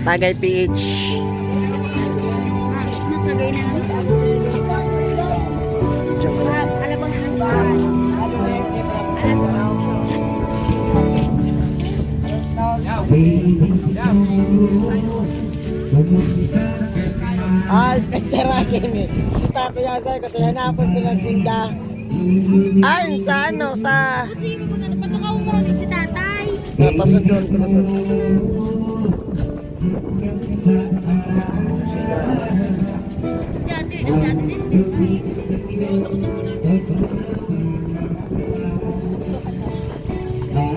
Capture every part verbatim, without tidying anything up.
Tagay P H. Matagay na lang. Alabang na. Ay, pagkarakin eh. Si tatay ang sabi ko, "Tayo na po pinagsinda." Ay, sa ano, sa Buti mo ba gano'n? Pagkakaw mo rin si tatay. Napasundon ko na to. Dati, dati din.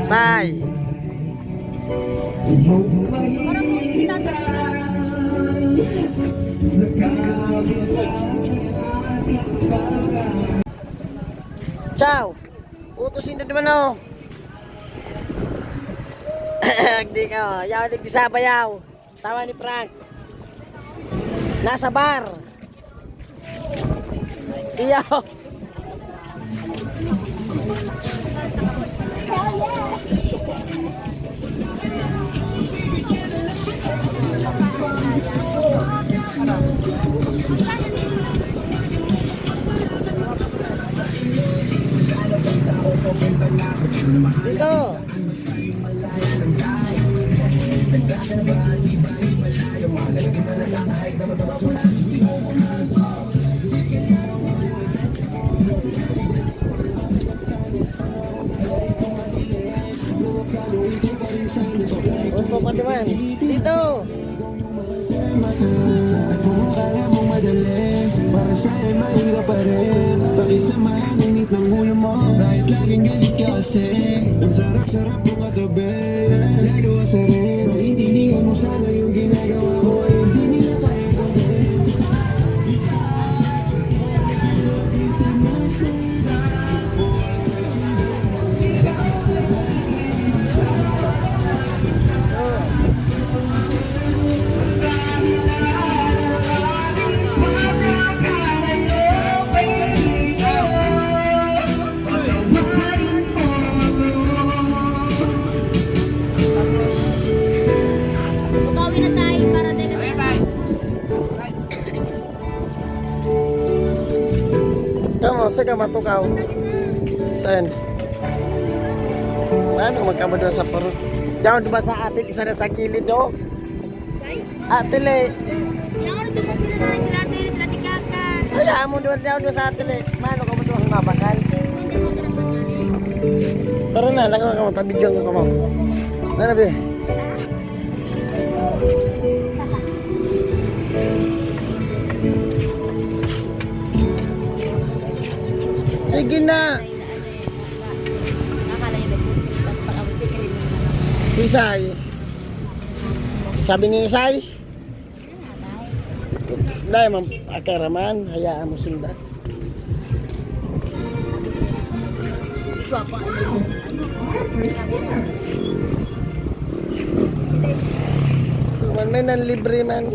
Say. Parang mo si tatay. Ciao. Utos inda naman, oh. Agdi ka, oh. Yaw, nagdi sa bayaw. Sama ni Frank. Nasa bar. Iyo. Dito. Gusto pa naman. Dito. At kung akala mong madali, para sa'yo mahirap pa rin. Pakisamahan, init ng ulo mo. Kahit laging galit ka kasi, ang sarap-sarap mong katabi. Lalo ka sa rin, naiintindihan mo sana yung ginagawa ko. Hindi nila kaya gawin. Bukawin na tayo para di na tayo. Tama, sige, matukaw. Saan? Ano, magkabado sa puro. Diyan, di ba sa atin, isa na sa gilid, oh? Atele. Yung ano, tumong sila na sila, atele, sila tikaka. Ay, amo, doon, diyan, doon sa atele. Mano ka mo doon, mabakal? Hindi mo kailangan. Tara na, lakaw na ka mo, tabidyan ko ka mo. Ano, be? Sige na. Nakala niya nagpupuntas pag abot ni Kirin. Si Isay. Sabi ni Isay, "Dai man, akaraman, hayaan mo sinda." Man, may nanlibre man.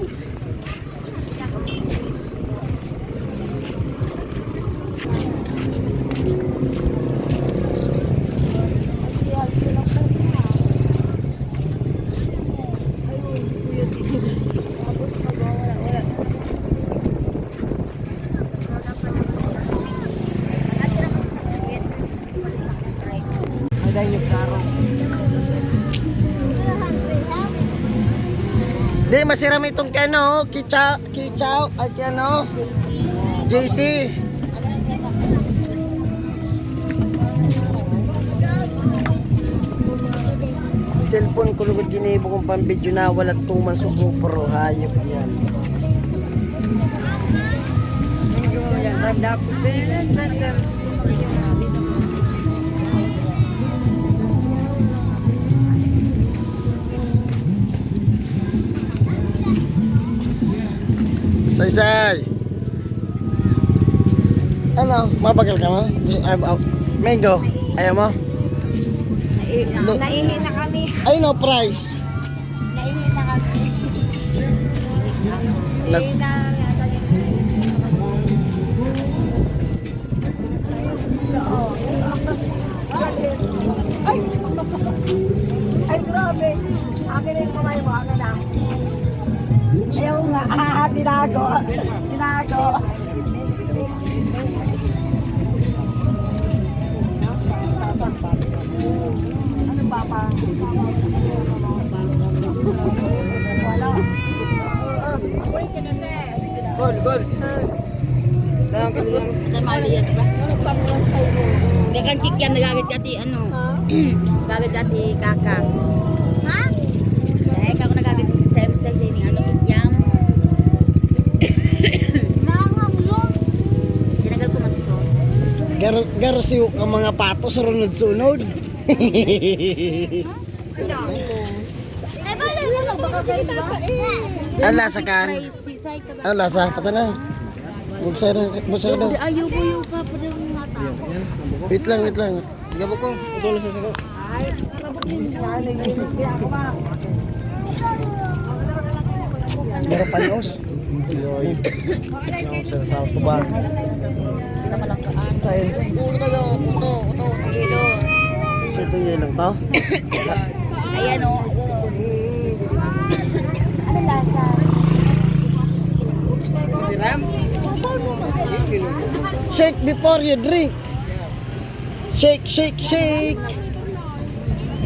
Di, masiram itong kay ano, Kicha-, Kichaw, ay kay ano, J C. Cellphone ko lugod ginibo kong pambidyo na wala tuman sa GoPro, hayop yan. Time lapse. Saysay. Ano, mabagal ka mo? Ay, ah, mango. Ayaw mo? Nai-, Lo- naihi na kami. Ay, no price. Naihi na kami. Nag- Naihi na kami. Ay! Ay, grabe. Akin na yung kamay mo, akin na. Ayaw nga. Ah, tinago. Tinago. Ano ba pa? Wala. Gol, gol. Sa Malias ba? Gakan kikiam nagagad kati, ano? Gagad kati kaka. Ha? Eh, kako nagagad sa M C C ni ano, kikiam. Nangang lo. Tinagal ko man sa sauce. Gar-, garsiw ka mga patos, runod-sunod. Ay, bala, bala, baka kayo, di ba? Ang lasa kan? Spicy, say ka ba? Ang lasa, pata na. Buksan na, buksan na. Di, ayaw ko yung papadang mata. Wait lang, wait lang. Gabo ko, utulo sa sako. Ay, karabot din si nanay. Hindi ako, ma. Pero panos. Yoy. Sa, sa Tuban. Saan? Uto, yo, uto, uto, uto, yelo. Sa itong yelong to? Ayan, o. Ano lasa? Shake before you drink. Shake, shake, shake.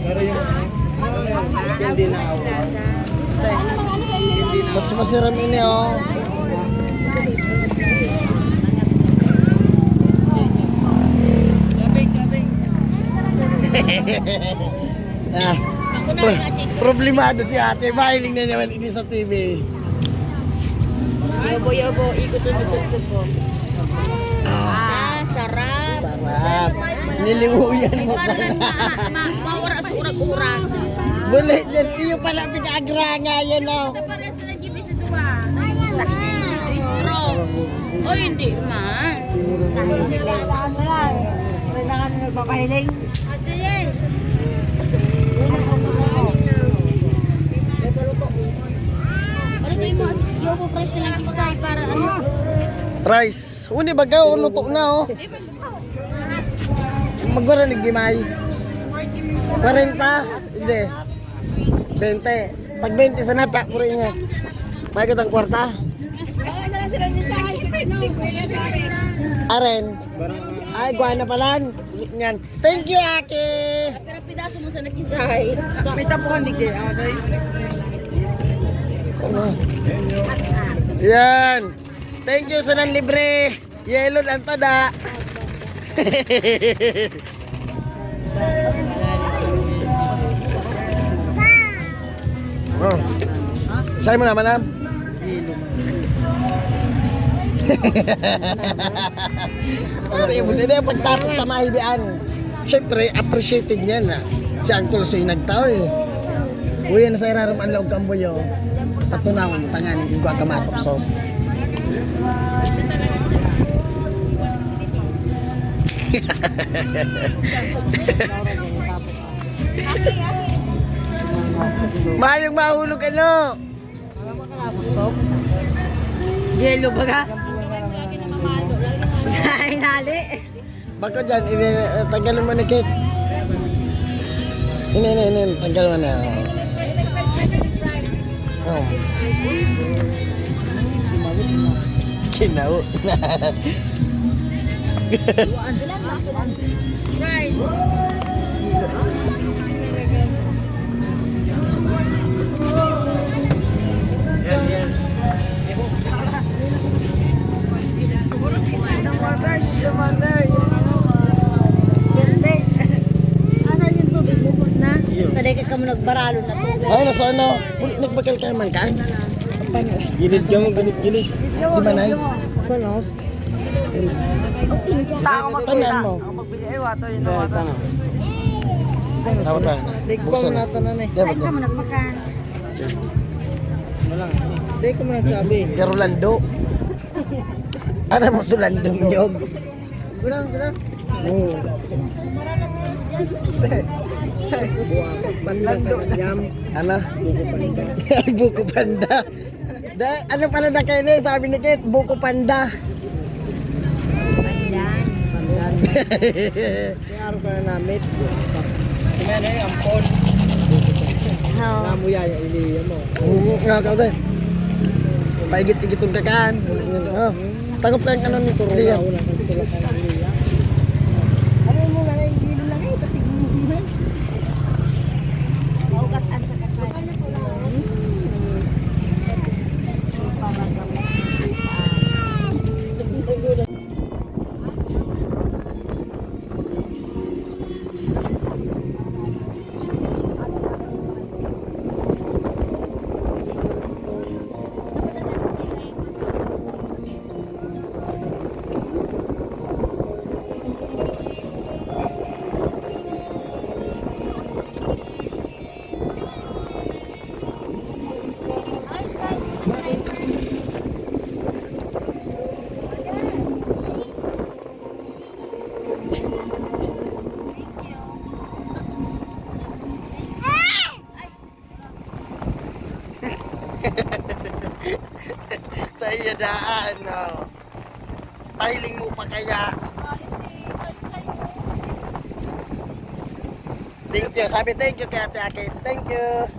Pero yung, yung dinaaw, mas masiram ini, o. Ah, pro-, problemado si ate. Mahiling na naman ini sa T V. Yogo, yogo, ikot yung itsutsu ko. Ah, sarap. Sarap. Nilimuyan mo. Para lang ma-, ma-, mawara sa urag-urag. Bulit yan. Iyo pala pinagranga yan, o. Parehas na lang gibi sa duwa. It's wrong. O, hindi man. Kailangan na nagpapahiling. Ano kayo mo, Yogo, fresh na lang kita para ano? Rice. Uni baga, o, luto na, o. Magwara ni Gimay. Kwarenta? Hindi. Bente. Pag bente sa nata, puro niya. May kitang kwarta. Aren. Ay, guana palan. Niyan. Thank you, Aki! Pero pidaso mo sa nakisahay. May tapuan, di kaya ako sa'yo. Ano? Yan. Thank you sa nanlibre. Yelo lang to, da. Oh. Sa'yo mo naman, ah. Ano yung buti na yung pagtapos na mahibian? Siyempre, appreciated niya na si Uncle Soy nagtao, eh. Uy, ano sa irarom ang laog kambuyo? Patunawan, tanganing igwa ka masopsop. Mayong mahulog, ano? Yelo baga? Ay, nali. Bako dyan, ini, eh, tanggalon mo ni Kate. Ini, ini, ini, tanggalon mo na. Oh. Kinaw. Ano yung tubig? Ubos na? Iyo. Taday ka kamo nagbaralo na to. Ay, nasa ano? Nagbakal ka man kan? Gilid ka mo, gilid, gilid. Di ba, Nay? Panos? Tao mo. Tanan mo. Ang pagbili, ay, wato, yun, wato. Tama, tama. Di ko Buksan. Natanan eh. Di ba, Saan ka di? Mo nagmakan? Di ko mo nagsabi. Kay Rolando. Ano mo, sulandong nyog? Gulang, gulang. Oo. Pandan, yam. Ano? Buko panda. Ay, buko panda. Da, ano pala na kayo na, sabi ni Kate, buko panda. Pandan. Pandan. May araw ka na namit. Kaya na yung ampon. Oo. Namuya yung iliya mo. Oo, nga ka, te. Paigit-igiton ka kan. Oh. Takop ka ng ano ni Liam. Alam mo nga na yung gilo lang eh, pati gulo man. Maugat ang sakit na. Para sa mga Sa iyo daan, no? Pahiling mo pa kaya? Thank you. Sabi thank you kay Ate Aki. Thank you.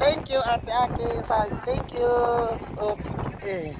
Thank you, Ate Aki. Sa thank you. Okay.